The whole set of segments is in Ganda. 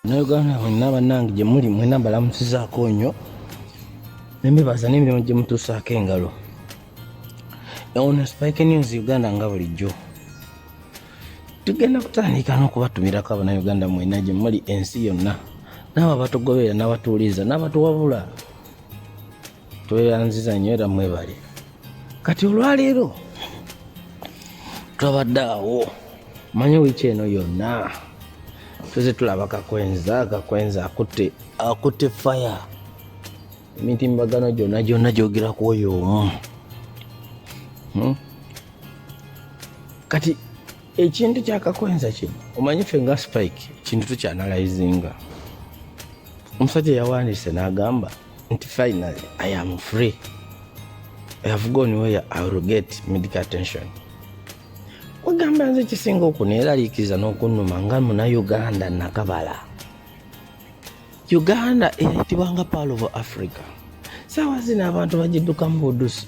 Bannayuganda mwenna bannange gye muli mwenna mbalamusizaako nnyo ne mbebaza n'emirimu gye mutuusaako engalo. Ono Spike News Uganda nga bulijjo tugenda kutandika n'okubatumirako Abannayuganda mwenna gye muli ensi yonna n'abo abatugoberera n'abatuwuliriza n'abatuwabula, tweyanziza nnyo era mwebale. Kati olwaleero twabadde awo manyi wiiki eno yonna tuze tulaba Kakwenza. Kakwenza akutte fire, emitimbagano gyonna gyonna gyogera ku oyo omu. Kati ekintu kya Kakwenza kino, omanyi ffe nga Spike ekintu tukyanalizinga. Omusajja yawandiise n'agamba nti, "Finally I am free. I have gone where I will get medical attention." Wagamba nze kisinga okuneeraliikiriza n'okunnuma nga Munnayuganda nakabala Uganda eyayitibwanga Pearl of Africa, saawa zino abantu bagiddukamu budusi.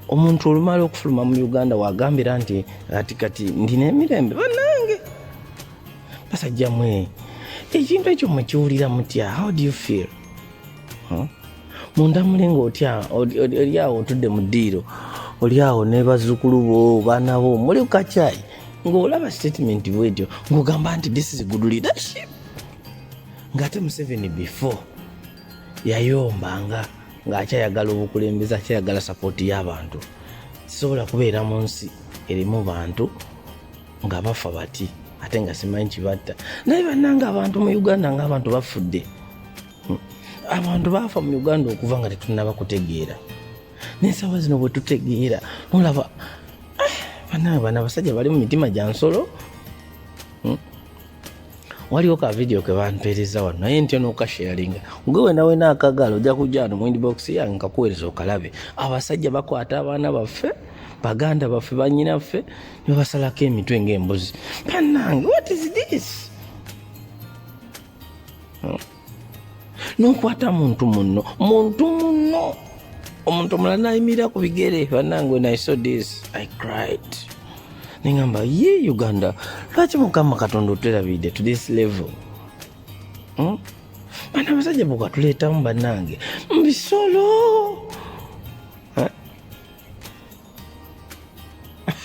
Omuntu olumala okufuluma mu Uganda wagambira nti ati kati ndina emirembe. Bannange basajja mwe, ekintu ekyo mukiwulira mutya? How do you feel, huh? Munda muli ngaotya, oli awo otudde mu ddiiro, oli awo ne bazzukulu bo, baana bo, muli ku kacyayi, ng'olaba statement bwetyo, ng'ogamba nti this is good leadership, ng'ate Museveni before yayombanga ng'akyayagala obukulembeze, akyayagala support y'abantu. Sisobola kubeera mu nsi erimu bantu nga bafa bati ate nga simanyi kibatta. Naye bannange, abantu mu Uganda, ng'abantu bafudde. Abantu baafa mu Uganda okuva nga tetunaba kutegeera, n'ensawa zino bwe tutegeera nolaba, ah, bannange, bano abasajja bali mu mitima gya nsolo. Waliwo ka video ke bampeereza wano, naye ntya n'okasharinga. Gwe wena wena akagala ojja kujja wano mu inbox yange nkakuweereza okalabe. Abasajja bakwata abaana baffe, baganda baffe, banyinaffe, ne babasalako emitwe ng'embuzi. Bannange, what is this? N'okwata muntu munno, muntu munno, omuntu omulala nayimirira ku bigere. Bannange, when I saw this I cried, neŋamba, ye Uganda, lwaki Mukama Katonda oterabidde to this level? Bano abasajja bwekatuleetamu, bannange, mu bisolo.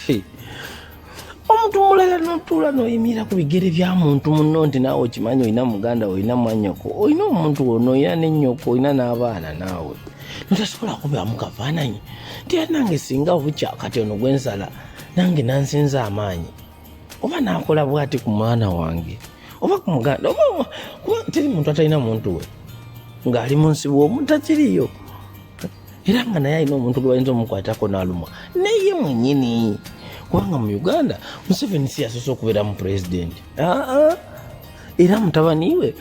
Eh? Omuntu mulala notuula noyimirira ku bigere bya muntu munno, nti naawe okimanyi olina muganda, olina mwanyoko, olina omuntu wono, olina nennyoko, olina n'abaana, naawe notasobola kubamu kafaananyi nti nange singa bukya kati ono gwensala nange nansinza amaanyi, oba nakola bwati ku mwana wange oba ku muganda, oba kuba teri muntu atalina muntu we ng'ali mu nsi bw'omu takiriyo, era nga naye alina omuntu gwe bayinza omukwatako n'alumwa naye mwenyini. Kubanga mu Uganda Museveni si yasoose okubeera mu pulezidenti. Aa, era mutabani we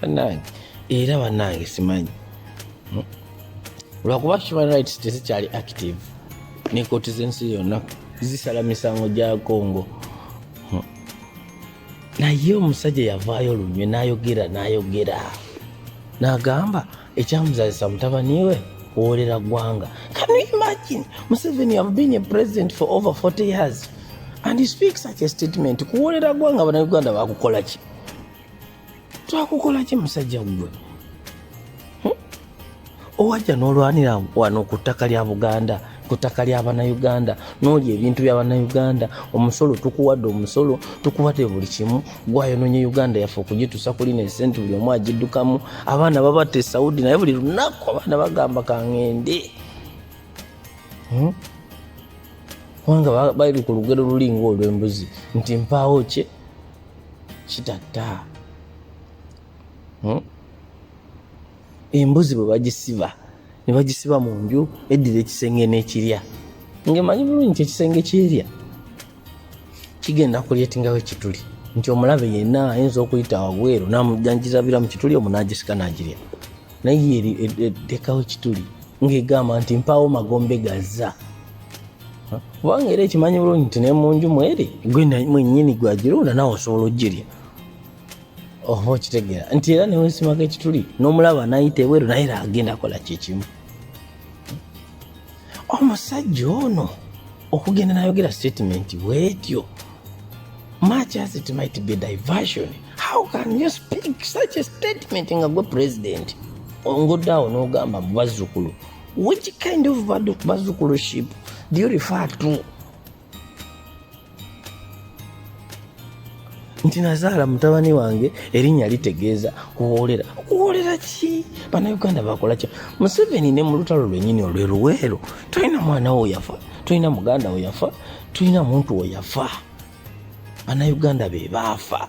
bannange, era bannange simanyi. Lwakuba human rights tezikyali active, ne kooti z'ensi yonna zisala misango gya Congo. Naye omusajja yavaayo lunywe n'ayogera n'ayogera n'agamba ekyamuzaalisa mutabani we kuwoolera ggwanga. Can you imagine? Museveni have been a president for over 40 years and he speaks such a statement, kuwoolera ggwanga. Bannayuganda bakukola ki? Twakukola ki, musajja ggwe? Owajja n'olwanira wano ku ttaka lya Buganda, ku ttaka ly'Abannayuganda, n'olya ebintu by'Abannayuganda, omusolo tukuwadde, omusolo tukuwadde buli kimu, gwayononye Uganda yaffe okugituusa kulina esente, buli omu agiddukamu. Abaana babatta e Saudi, naye buli lunaku abaana bagamba kaŋŋende. Kubanga bali ku lugero luli ng'olw'embuzi nti mpaawo kye kitatta. Embuzi bwe bagisiba ne bagisiba mu nju, eddira ekisenge n'ekirya, ng'emanyi bulungi nti ekisenge kyerya kigenda kulyetingawo ekituli, nti omulabe yenna ayinza okuyita wabweru namujjanjirabira mu kituli omwo n'agisika n'agirya. Naye ye etekawo ekituli ng'egamba nti mpaawo magombe gazza, kubanga era ekimanyi bulungi nti ne mu nju mweri gwe mwennyini gwagirunda, naawe osobola ogirya. Oba okitegeera nti era newesimako ekituli n'omulaba nayita ebweru, naye era agenda kola kyekimu. Omusajja ono okugenda nayogera statement bwetyo, much as it might be diversion, how How can you speak such a statement nga gwe president ongodde awo n'ogamba mu bazzukulu? Which kind of bazzukuluship do you refer to? Nti nazaala mutabani wange erinnya litegeeza kuwoolera. Kuwoolera ki? Bannayuganda bakola ki? Museveni ne mu lutalo lwennyini olweruweero tolina mwana wo yafa, tolina muganda wo yafa, tolina muntu wo yafa, bannayuganda be baafa.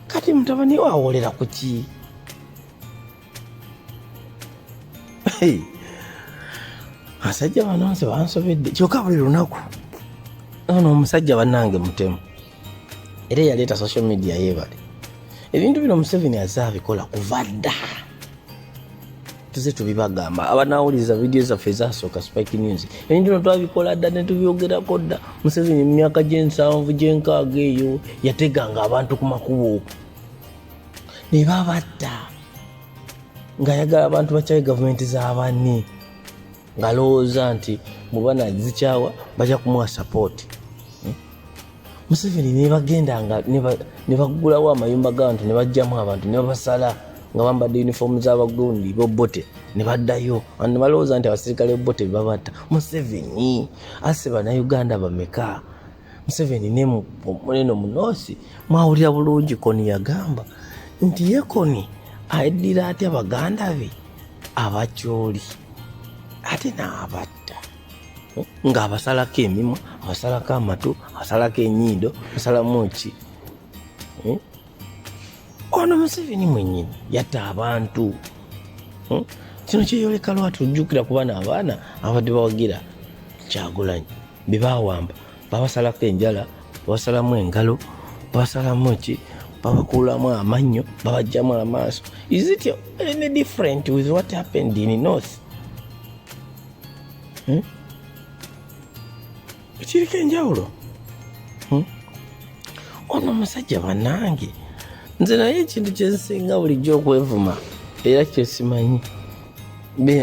Kati mutabani we awoolera ku ki? Abasajja bano nze bansobedde. Kyokka buli lunaku ono omusajja bannange mutemu, era eyaleeta social media yeebale. Ebintu bino Museveni aze abikola kuva dda, tuze tubibagamba. Abanawuliriza vidiyo zaffe ezasooka Spike News, ebintu bino twabikola dda ne tubyogerako dda. Museveni mu myaka gy'ensanvu gy'enkaaga eyo yateganga abantu ku makubo ne babatta, ng'ayagala abantu bakyaye gavumenti z'abanne, ng'alowooza nti mu banazikyawa bajja kumuwa sapooti. Museveni nebagenda nga ne baggulawo amayumba g'abantu ne bajjamu abantu ne babasala nga bambadde yunifoomu z'abagundi b'Obote ne baddayo, ne balowooza nti abasirikale b'Obote babatta. Museveni asse Bannayuganda bameka? Museveni ne eno munoosi mwawulira bulungi Kony yagamba nti ye Kony addira atya baganda be Abakyoli ate n'abatta ng'abasalako emimwa, abasalako amatu, abasalako enyindo, asalamu ki? Ono Museveni mwennyini yatta abantu. Kino kyeyoleka lwatu. Ojjukira ku bano abaana abadde bawagira Kyagulanyi be bawamba, babasalako enjala, babasalamu engalo, babasalamu ki, babakuulamu amannyo, babajjamu amaaso. Is it any different with what happened in north? Hmm? Kiriko enjawulo? Ono omusajja bannange, nze naye ekintu kyensinga bulijjo okwevuma era kyesimanyi,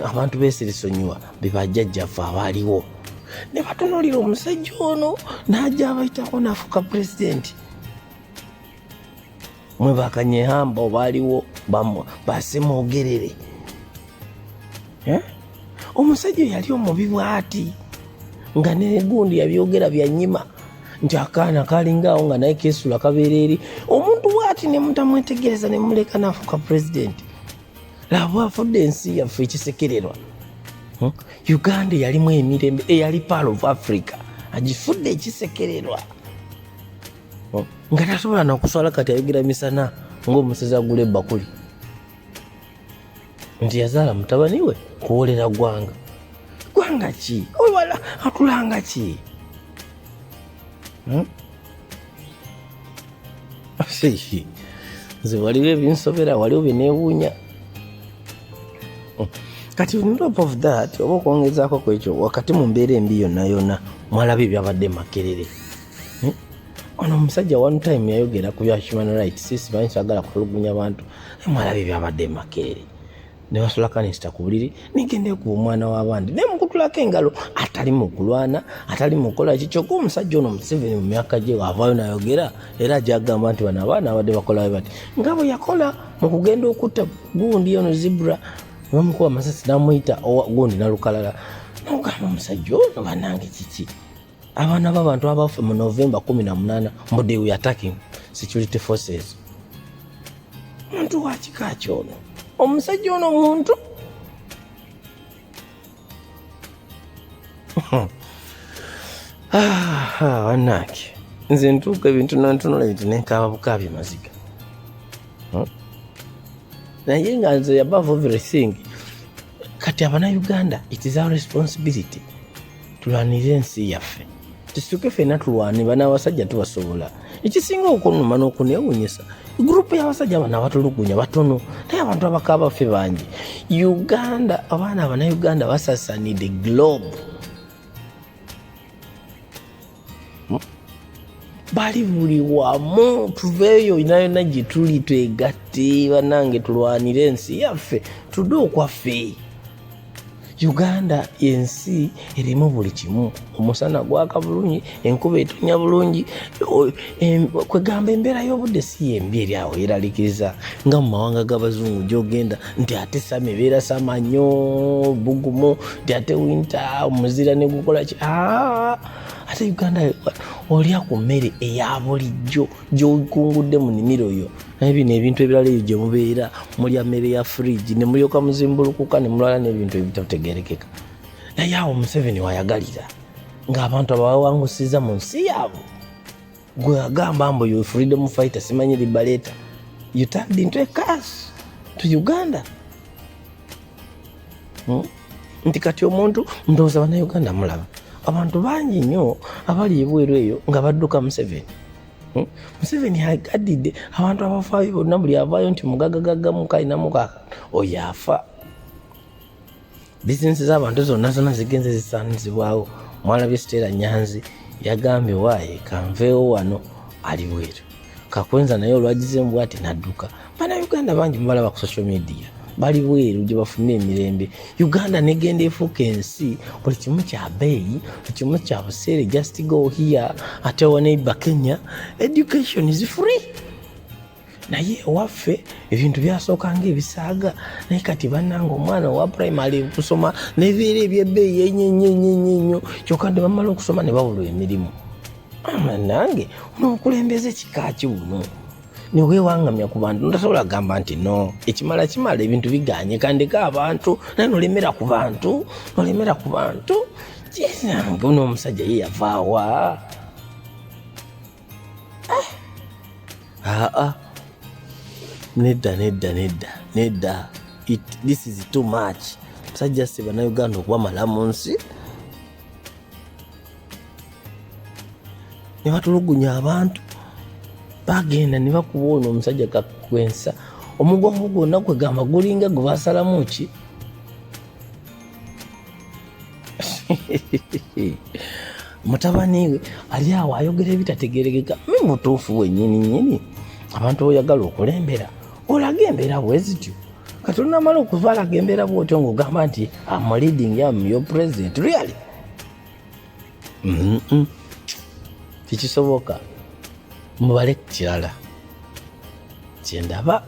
abantu besirisonyiwa bebajjajjaffe abaaliwo ne batunuulira omusajja ono n'ajja abayitako n'afuuka pulezidenti. Mwe bakanyehamba obaaliwo basemwogerere. Eh? Omusajja yali omubi bw'ati nga negundi yabyogera byanyima nti akaana kalingaawo nga naye kesula kabeera eri omuntu bw'ati ne mutamwetegereza ne muleka n'afuuka pulezidenti. Laba afudde ensi yaffe ekisekererwa. Uganda eyalimu emirembe, eyali part of Africa, agifudde ekisekererwa. Nga tasobola nakuswala. Kati ayogera misana ng'omusezi agula ebbakuli nti yazaala mutabani we kuwolera ggwanga. Ggwanga ki? Owala atulanga ki? Hmm? Nze waliwo ebinsobera, waliwo byeneewuunya. Kati on top of that, oba okwongezaako ku ekyo, wakati mu mbeera embi yonna yonna, mwalabye ebyabadde Makerere. Ono omusajja one time yayogera ku bya human rights, simanyi sagala kutulugunya bantu. Naye mwalabye ebyabadde Makerere, ne basula kanisita ku buliri, nigenda ekuba omwana w'abandi naye mukutulako engalo, atali mu kulwana, atali mu kukola ki. Kyokka omusajja ono Museveni mu myaka gye avaayo nayogera, era ajja agamba nti bano abaana abadde bakola bwe bati, nga bwe yakola mu kugenda okutta gundi ono Zebra, bamukuba amasasi namuyita gundi nalukalala. Nogamba omusajja ono banange kiki? Abaana b'abantu abafa mu November 18 mbu they were attacking security forces. Muntu wa kika ki ono omusajja ono muntu? Ah, bannange, nze ntuuka ebintu nantunula ebintu nenkaaba bukaabi maziga. Naye nga nze above everything, kati abanauganda, it is our responsibility tulwanire ensi yaffe, tusituke ffenna tulwane. Bano abasajja tubasobola. Ekisinga okunuma n'okunewunyisa, gurupu y'abasajja bano abatulugunya batono, naye abantu abakaaba ffe bangi. Uganda, abaana abanauganda basasanidde globe. Bali buli wamu. Tuveeyo yona yonna gye tuli, twegatte bannange, tulwanire ensi yaffe, tudde okwaffe. Uganda yensi erimu buli kimu, omusana gwaka bulungi, enkuba etonya bulungi, kwegamba embeera y'obudde si yembi eri awo yeralikiriza nga mu mawanga g'abazungu gyogenda nti ate sama ebeera sama nnyo bugumu, nti ate winter omuzira ne gukola ki. Ate Uganda olya ku mmere eya bulijjo gy'okungudde mu nnimiro yo, naye bino ebintu ebirala eyo gye mubeera mulya mmere ya fridge ne mulyoka muzimbulukuka ne mulwala n'ebintu ebitategeerekeka. Naye awo Museveni wayagalira ng'abantu abawawangusiza mu nsi yaabwe, gwe agamba mbu you freedom fighter, simanyi liberator, you turned into a curse to Uganda. Nti kati omuntu ndowooza bannayuganda mulaba abantu bangi nnyo abali ebweru eyo nga badduka Museveni. Museveni agadidde abantu abafaayo bonna, buli avaayo nti mugagagaggamuka alinamuka oyo afa. Bizinesi z'abantu zonna zonna zigenze zisaanizibwawo. Mwalabye Stella Nyanzi yagambye waaye kanveewo wano, ali bweru. Kakwenza naye olwagizeemu bwati n'adduka. Bannayuganda bangi mubalaba ku social media bali bweru gye bafunira emirembe. Uganda negenda efuuka ensi buli kimu kya bbeeyi, buli kimu kya buseere. Just go here, ate wa neighbor Kenya education is free, naye ewaffe ebintu byasooka nga ebisaaga. Naye kati bannanga omwana owa primary okusoma nebibeera ebyebbeeyi ennyo ennyo ennyo ennyo ennyo, kyokka ne bamala okusoma ne babulwa emirimu. Nange ono obukulembeze kika ki buno? Neweewangamya ku bantu, ntasobola kugamba nti no ekimala kimala, ebintu biganye kandeka abantu, naye nolemera ku bantu, nolemera ku bantu. Nange ono omusajja ye yavaawa? Aa, nedda nedda nedda nedda, this is too much. Musajja si bannayuganda okubamala mu nsi ne batulugunya abantu, bagenda ne bakuba ono omusajja Kakwensa omugongo gwonna, kwegamba gulinga gwe basalamu ki. Mutabani we ali awo ayogera ebitategerekeka. Mi mutuufu wennyini nnyini, abantu oyagala okulembera olaga embeera bwe zityo. Kati olunamala okubalaga embeera bwotyo ng'ogamba nti am leading, am your president, really? Tekisoboka. Mubale kirala kyendaba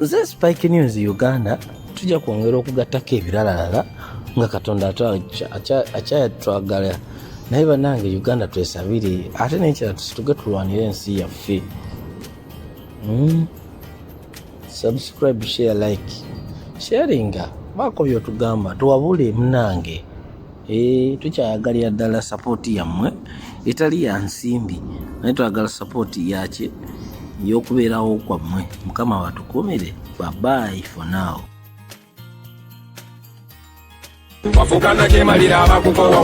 nze Spike News Uganda, tujja kwongera okugattako ebiralalala nga Katonda akyatwagala. Naye bannange Uganda twesabire, ate nekirala tusituke tulwanire ensi yaffe. Subscribe, share, like, sharinga, baako byotugamba, tuwabule munange. Tukyayagalira ddala sapooti yammwe etali ya nsimbi, naye twagala sapooti yaki y'okubeerawo kwammwe. Mukama batukuumire. Bye for now. Wafukana kyemalira abakukowa.